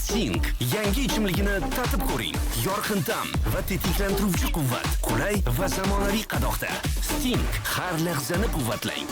Sting yangi ichimligini tatib ko'ring. Yorqin ta'm va tetiklantiruvchi quvvat, qulay va zamonaviy qadoqda. Sting, har lahzani quvvatlang.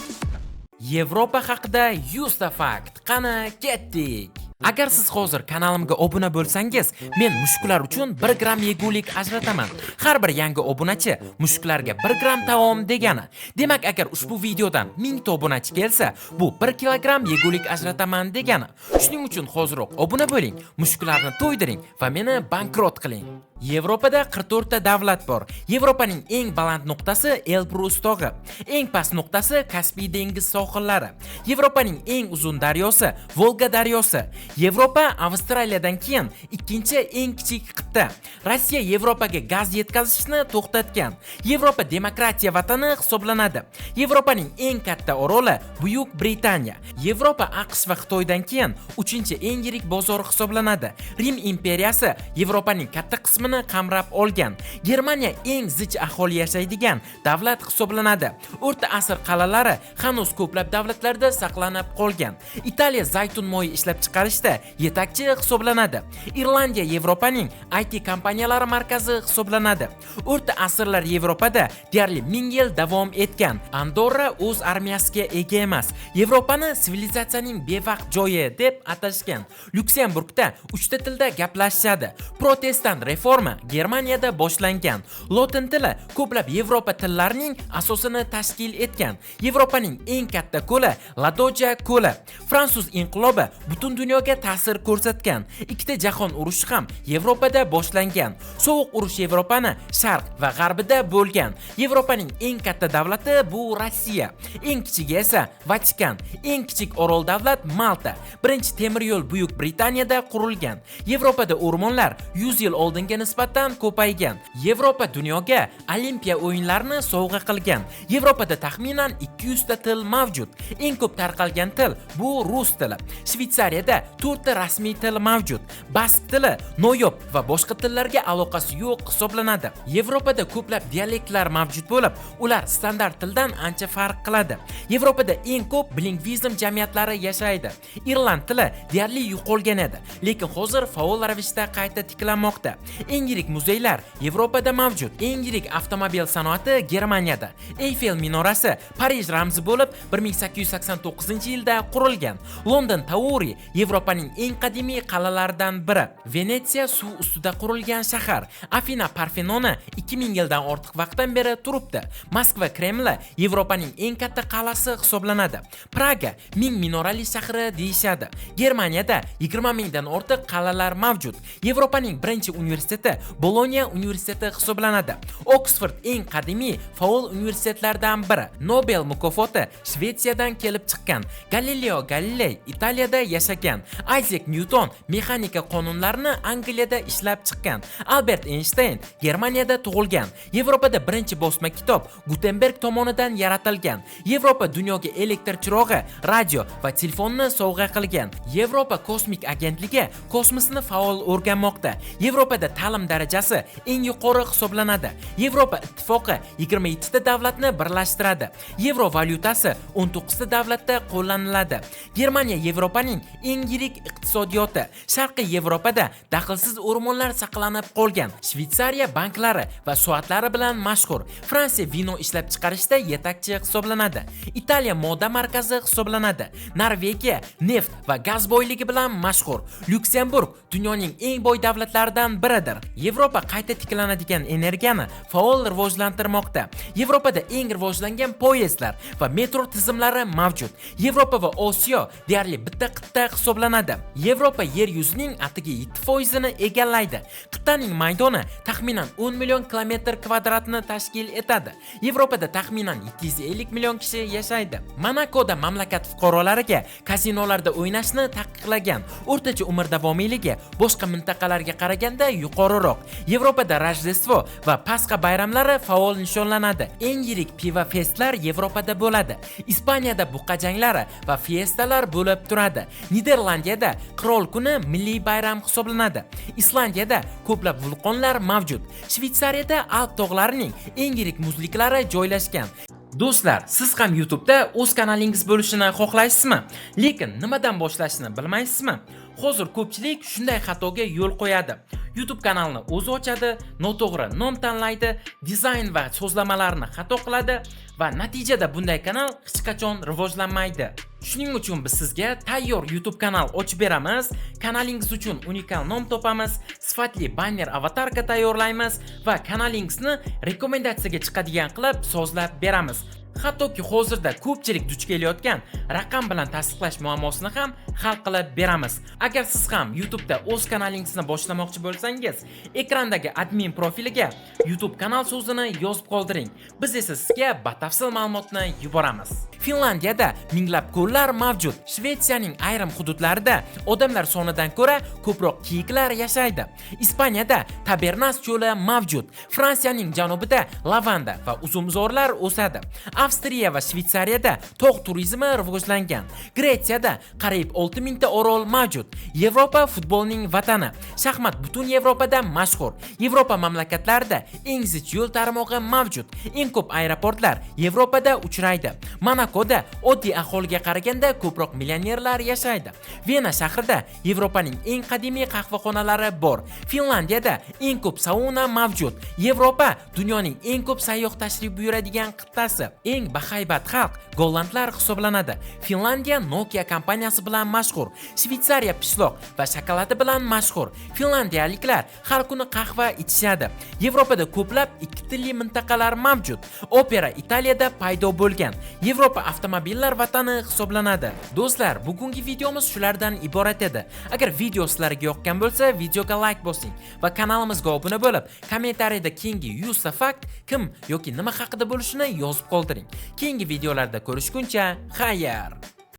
Yevropa haqida 100 ta fakt. Qani, ketdik. Agar siz hozir kanalimga obuna bo'lsangiz, men mushuklar uchun 1 gramm yegulik ajrataman. Har bir yangi obunachi mushuklarga 1 gramm taom degani. Demak, agar ushbu videodan 1000 ta obunachi kelsa, bu 1 kilogramm yegulik ajrataman degani. Shuning uchun hoziroq obuna bo'ling, mushuklarni to'ydiring va meni bankrot qiling. Yevropada 44 ta davlat bor. Yevropaning eng baland nuqtasi Elbrus tog'i, eng past nuqtasi Kaspiy dengiz sohillari. Yevropaning eng uzun daryosi Volga daryosi. Yevropa Avstraliyadan keyin ikkinchi eng kichik qit'a. Rossiya Yevropaga gaz yetkazishni to'xtatgan. Yevropa demokratiya vatani hisoblanadi. Yevropaning eng katta oroli Buyuk Britaniya. Yevropa AQSh va Xitoydan keyin uchinchi eng yirik bozor hisoblanadi. Rim imperiyasi Yevropaning katta qismini qamrab olgan. Germaniya eng zich aholi yashaydigan davlat hisoblanadi. O'rta asr qal'alari hanuz ko'plab davlatlarda saqlanib qolgan. Italiya zaytun moyi ishlab chiqarishda yetakchi hisoblanadi. Irlandiya Yevropaning IT kompaniyalari markazi hisoblanadi. O'rta asrlar Yevropada deyarli 1000 yil davom etgan. Andorra o'z armiyasiga ega emas. Yevropani sivilizatsiyaning bevaqt joyi deb atashgan. Lyuksemburgda 3 ta tilda gaplashishadi. Protestant reforma Germaniyada boshlangan. Lotin tili ko'plab Yevropa tillarining asosini tashkil etgan. Yevropaning eng katta ko'li Ladoja ko'li. Fransuz inqilobi butun dunyoga ta'sir ko'rsatgan. Ikkita jahon urushi ham Yevropada boshlangan. Sovuq urush Yevropani sharq va g'arbida bo'lgan. Yevropaning eng katta davlati bu Rossiya. Eng kichigi esa Vatikan. Eng kichik orol davlat Malta. Birinchi temir yo'l Buyuk Britaniyada qurilgan. Yevropada o'rmonlar 100 yil oldinga nisbatan ko'paygan. Yevropa dunyoga Olimpiya o'yinlarini sovg'a qilgan. Yevropada taxminan 200 ta til mavjud. Eng ko'p tarqalgan til bu rus tili. Shvetsariyada 4 ta rasmiy til mavjud. Bask tili noyob va boshqa tillarga aloqasi yo'q hisoblanadi. Yevropada ko'plab dialektlar mavjud bo'lib, ular standart tildan ancha farq qiladi. Yevropada eng ko'p bilingvizm jamiyatlari yashaydi. Irland tili deyarli yo'qolgan edi, lekin hozir faol ravishda qayta tiklanmoqda. Eng yirik muzeylar Yevropada mavjud. Eng yirik avtomobil sanoati Germaniyada. Eyfel minorasi Parij ramzi bo'lib, 1889-yilda qurilgan. London Tower Yevropaning eng qadimiy qal'alaridan biri. Venetsiya suv ustida qurilgan shahar. Afina Parfenoni 2000 yildan ortiq vaqtdan beri turibdi. Moskva Kremli Yevropaning eng katta qal'asi hisoblanadi. Praga ming minorali shahri deyishadi. Germaniyada 20 mingdan ortiq qal'alar mavjud. Yevropaning birinchi universiteti Boloniya universiteti hisoblanadi. Oksford eng qadimiy faol universitetlardan biri. Nobel mukofoti Shvetsiyadan kelib chiqqan. Galileo Galiley Italiyada yashagan. Isaac Newton mexanika qonunlarini Angliyada ishlab chiqqan. Albert Einstein Germaniyada tug'ilgan. Yevropada birinchi bosma kitob Gutenberg tomonidan yaratilgan. Yevropa dunyoga elektr chirog'i, radio va telefonni sovg'a qilgan. Yevropa kosmik agentligi kosmosni faol o'rganmoqda. Yevropada ta'lim darajasi eng yuqori hisoblanadi. Yevropa Ittifoqi 27 ta davlatni birlashtiradi. Yevro valyutasi 19 ta davlatda qo'llaniladi. Germaniya Yevropaning eng yirik iqtisodiyoti. Sharqiy Yevropada daxlsiz o'rmonlar saqlanib qolgan. Shvetsariya banklari va soatlari bilan mashhur. Fransiya vino ishlab chiqarishda yetakchi hisoblanadi. Italiya moda markazi hisoblanadi. Norvegiya neft va gaz boyligi bilan mashhur. Lyuksemburg dunyoning eng boy davlatlaridan biridir. Yevropa qayta tiklanadigan energiyani faol rivojlantirmoqda. Yevropada eng rivojlangan poyezdlar va metro tizimlari mavjud. Yevropa va Osiyo deyarli bitta qit'a hisoblanadi. Yevropa yer yuzining atigi 7%ni egallaydi. Qit'aning maydoni taxminan 10 million kilometr kvadratni tashkil etadi. Yevropada taxminan 750 million kishi yashaydi. Monakoda mamlakat fuqarolariga kazinolarda o'ynashni taqiqlagan. O'rtacha umr davomiyligi boshqa mintaqalarga qaraganda yuqoriroq. Yevropada Rojdestvo va Pasxa bayramlari faol nishonlanadi. Eng yirik pivo festlar Yevropada bo'ladi. Ispaniyada buqa janglari va fiestalar bo'lib turadi. Niderlandiyada Qirol kuni milliy bayram hisoblanadi. Islandiyada ko'plab vulqonlar mavjud. Shvetsariyada Alp tog'larining eng yirik muzliklari joylashgan. Do'stlar, siz ham YouTube'da o'z kanalingiz bo'lishini xohlaysizmi? Lekin nimadan boshlashni bilmaysizmi? Hozir ko'pchilik shunday xatoga yo'l qo'yadi. YouTube kanalini o'zi ochadi, noto'g'ri nom tanlaydi, dizayn va so'zlamalarni xato qiladi va natijada bunday kanal hech qachon rivojlanmaydi. Shuning uchun biz sizga tayyor YouTube kanal ochib beramiz, kanalingiz uchun unikal nom topamiz, sifatli banner avatarka tayyorlaymiz va kanalingizni rekomendatsiyaga chiqadigan qilib sozlab beramiz. Hattoki hozirda ko'pchilik duch kelayotgan raqam bilan tasdiqlash muammosini ham hal qilib beramiz. Agar siz ham YouTube'da o'z kanalingizni boshlamoqchi bo'lsangiz, ekrandagi admin profiliga YouTube kanal so'zini yozib qoldiring. Biz esa sizga batafsil ma'lumotni yuboramiz. Finlandiyada minglab ko'llar mavjud. Shvetsiyaning ayrim hududlarida odamlar sonidan ko'ra ko'proq kiyiklar yashaydi. Ispaniyada Tabernas cho'li mavjud. Fransiyaning janubida lavanda va uzumzorlar o'sadi. Avstriya va Shvetsariyada tog' turizmi rivojlangan. Gretsiyada qariyb 6000 ta orol mavjud. Yevropa futbolning vatani. Shaxmat butun Yevropada mashhur. Yevropa mamlakatlarida eng zich yo'l tarmog'i mavjud. Eng ko'p aeroportlar Yevropada uchraydi. Monakoda oddiy aholiga qaraganda ko'proq millionerlar yashaydi. Vena shahrida Yevropaning eng qadimiy qahvaxonalari bor. Finlandiyada eng ko'p sauna mavjud. Yevropa dunyoning eng ko'p sayyoh tashrif buyuradigan qit'asi. Eng bahaybat xalq gollandlar hisoblanadi. Finlandiya Nokia kompaniyasi bilan mashhur. Shvetsariya pishloq va shokoladi bilan mashhur. Finlandiyaliklar har kuni qahva ichishadi. Yevropada ko'plab ikki tilli mintaqalar mavjud. Opera Italiyada paydo bo'lgan. Yevropa avtomobillar vatani hisoblanadi. Do'stlar, bugungi videomiz shulardan iborat edi. Agar video sizlarga yoqqan bo'lsa, videoga like bosing va kanalimizga obuna bo'lib, kommentariyada keyingi 100 ta fakt kim yoki nima haqida bo'lishini yozib qoldiring. Keyingi videolarda ko'rishguncha, xayr.